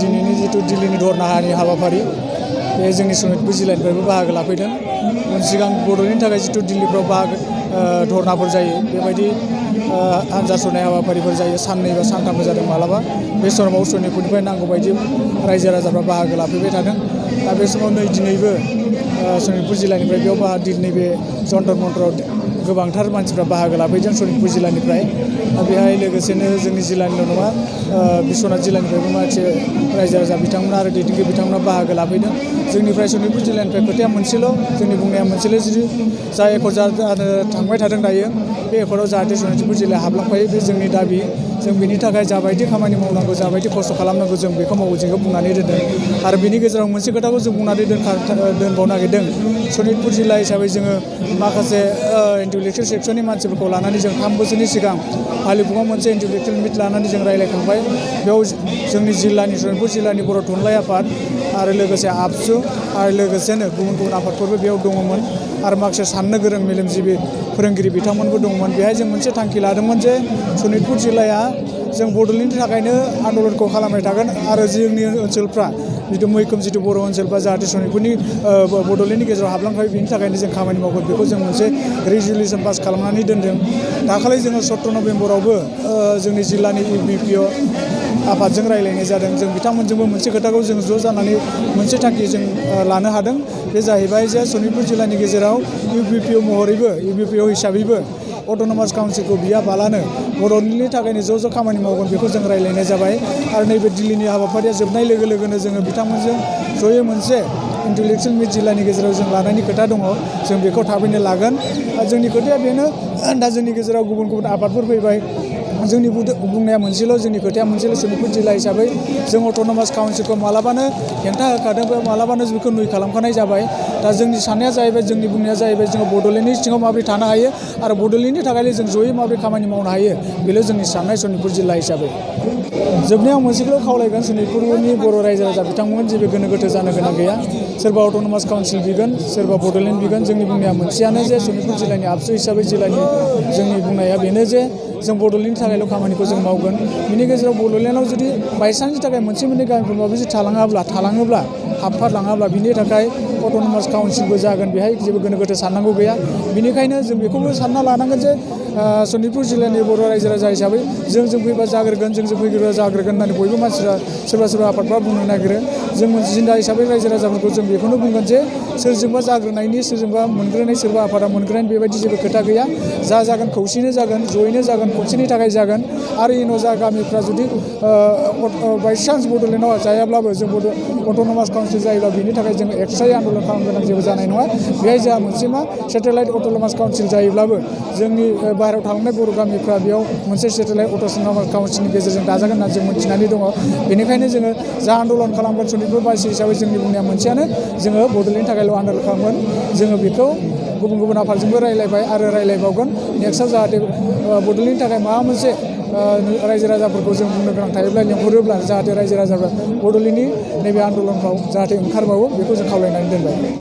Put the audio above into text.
दिनैनि जिथु दिल्लीनि धर्नानि हाबाफारि बे जोंनि सनितपुर जिल्लानिफ्रायबो बाहागो लाफैदों। सिगां बड'लेण्डनि थाखाय जिथु दिल्लीफ्राव धर्नाफोर जायो बेबायदि आनजाद सरनाय हाबाफारिफोर जायो साननै बा सानथामबो जादों मालाबा। बे समाव सनितपुरनिफ्राय नांगौ बायदि रायजो राजाफ्रा बाहागो लाफैबाय थादों। दा बे समाव नै दिनैबो सनितपुर जिल्लानिफ्राय बेयाव दिल्लीनि बे जन्तर मन्तराव गोबांथार मानसिफ्रा बाहागो लाफैदों सनितपुर जिल्लानिफ्राय। बेहाय लोगोसेनो जोंनि जिल्लानिल' नङा बिश्वनाथ जिल्लानिफ्रायबो माखासे रायजो राजा बिथांमोना आरो दैदेनगिरि बिथांमोना बाहागो लाफैदों। जोंनिफ्राय सनितपुर जिल्लानिफ्राय खोथाया मोनसेल', जोंनि बुंनाया मोनसेल' जुदि जा एकर्ड थांबाय थादों दायो बे एकर्डआव जाहाथे सनितपुर जिल्लाया हाबलांफायो बे जोंनि दाबि। जों बेनि थाखाय जाबायदि खामानि मावनांगौ जाबायदि खस्थ' खालामनांगौ जों बेखौ जोंखौ बुंनानै दोनदों। आरो बेनि गेजेराव मोनसे खोथाखौ जों बुंनानै दोनबावनो नागिरदों। सनितपुर जिल्ला हिसाबै जोङो माखासे इन्टेलेक्सुयेल सेक्सननि मानसिफोरखौ लानानै जों 3 बोसोरनि सिगां भालिफुङाव मोनसे इन्टेलेक्सुयेल मिट लानानै जों रायज्लायखांबाय। बेयाव जोंनि जिल्लानि सनितपुर जिल्लानि बर' थुनलाइ आफाद आरो लोगोसे आबसु आरो लोगोसेनो गुबुन गुबुन आफादफोरबो बेयाव दङमोन आरो माखासे साननो गोरों मेलेमजिबि फोरोंगिरि बिथांमोनबो दंमोन। बेहाय जों मोनसे थांखि लादोंमोन जे सनितपुर जिल्लाया जों बड'लेण्डनि थाखायनो आन्दलनखौ खालामबाय थागोन आरो जोंनि ओनसोलफ्रा जिथु मैखोम जिथु बर' ओनसोलफ्रा जाहाथे सनितपुरनि बड'लेण्डनि गेजेराव हाबलांफायो बेनि थाखायनो जों खामानि मावगोन। बेखौ जों मोनसे रेजुलेसन पास खालामनानै दोनदों। दाखालि जोङो 17 नभेम्बरावबो जोंनि जिल्लानि UBPO आफादजों रायज्लायनाय जादों। जों बिथांमोनजोंबो मोनसे खोथाखौ जों ज' जानानै मोनसे थांखि जों लानो हादों। बे जाहैबाय जे सनितपुर जिल्लानि गेजेराव UBPO हिसाबैबो अट'नमास काउन्सिलखौ बियाबालानो बड'लेण्डनि थाखायनो ज' खामानि मावगोन बेखौ जों रायज्लायनाय जाबाय। आरो नैबे दिल्लीनि हाबाफारिया जोबनाय लोगो लोगोनो जोङो बिथांमोनजों जयै मोनसे इन्टेलेक्सुयेल मिट जिल्लानि गेजेराव जों लानायनि खोथा दङ। जों बेखौ थाबैनो लागोन। जोंनि खोथाया बेनो, दा जोंनि गेजेराव गुबुन गुबुन आफादफोर फैबाय। जोंनि बुंनाया मोनसेल', जोंनि खोथाया मोनसेल'। सनितपुर जिल्ला हिसाबै जों अट'नमास काउन्सिलखौ मालाबानो हेंथा होखादों बा मालाबानो बेखौ नुइ खालामखानाय जाबाय। दा जोंनि साननाया जाहैबाय, जोंनि बुंनाया जाहैबाय जोङो बड'लेण्डनि सिङाव माबोरै थानो हायो आरो बड'लेण्डनि थाखायनो जों जयै माबोरै खामानि मावनो हायो बेल' जोंनि साननाय सनितपुर जिल्ला हिसाबै। जोबनायाव मोनसेखौल' खावलायगोन, सनितपुरनि बर' रायजो राजा बिथांमोन जेबो गोनो गोथो जानो गोनां गैया। सोरबा अट'नमास काउन्सिल बिगोन, सोरबा बड'लेण्ड बिगोन। जोंनि बुंनाया मोनसेयानो जे सनितपुर जिल्लानि आबसु हिसाबै जोंनि बुंनाया बेनो जे जों बड'लेण्डनि थाखायल' खामानिखौ जों मावगोन। बिनि गेजेराव बड'लेण्डआव जुदि बायसान्सनि थाखाय मोनसे मोननै गामिफोर जुदि थालाङोब्ला हाबफालाङाब्ला बिनि थाखाय अट'नमास काउन्सिलबो जागोन। बेहाय जेबो गोनो गोथो साननांगौ गैया। बेनिखायनो जों बेखौबो सानना लानांगोन जे सनितपुर जिल्लानि बर' रायजो राजा हिसाबै जों फैबा जाग्रोगोन, जों फैग्रोबा जाग्रोगोन होननानै बयबो मानसिफ्रा सोरबा आफादफ्रा बुंनो नागिरो। जों मोनसे जिल्ला हिसाबै रायजो राजाफोरखौ जों बेखौनो बुंगोन जे सोरजोंबा जाग्रोनायनि, सोरजोंबा मोनग्रोनाय, सोरबा आफादा मोनग्रोनाय बेबायदि जेबो खोथा गैया। जागोन खौसेनो जागोन, जयैनो जागोन, खनसेनि थाखाय जागोन। आरो इयुनाव जा गामिफ्रा जुदि बायसान्स बड'लेण्डआव जायाब्लाबो जों अट'नमास काउन्सिल जायोब्ला बिनि थाखाय जों एक्सट्रायै आन्दलन खालामनो गोनां जेबो जानाय नङा। बेहाय जोंहा मोनसे सेटेलाइट अट'नमास काउन्सिल जायोब्लाबो जोंनि बाहेरायाव थालांनाय बर' गामिफ्रा बेयाव मोनसे सेटेलाइट अट'नमास काउन्सिलनि गेजेरजों दाजागोन होनना जों मिथिनानै दङ। बेनिखायनो जोङो जा आन्दलन खालामगोन सनितपुर बासि हिसाबै जोंनि बुंनाया मोनसेयानो, जोङो बड'लेण्डनि थाखायल' आन्दलन खालामगोन। जोङो बेखौ गुबुन गुबुन आफादजोंबो रायज्लायबाय आरो रायज्लायबावगोन। नेक्स्टआव जाहाथे बड'लेण्डनि थाखाय माबा मोनसे रायजो राजाफोरखौ जों बुंनो गोनां थायोब्ला लेंहरोब्ला जाहाथे रायजो राजाफ्रा बड'लेण्डनि नैबे आन्दलनफ्राव जाहाथे ओंखारबावो बेखौ जों खावलायनानै दोनबाय।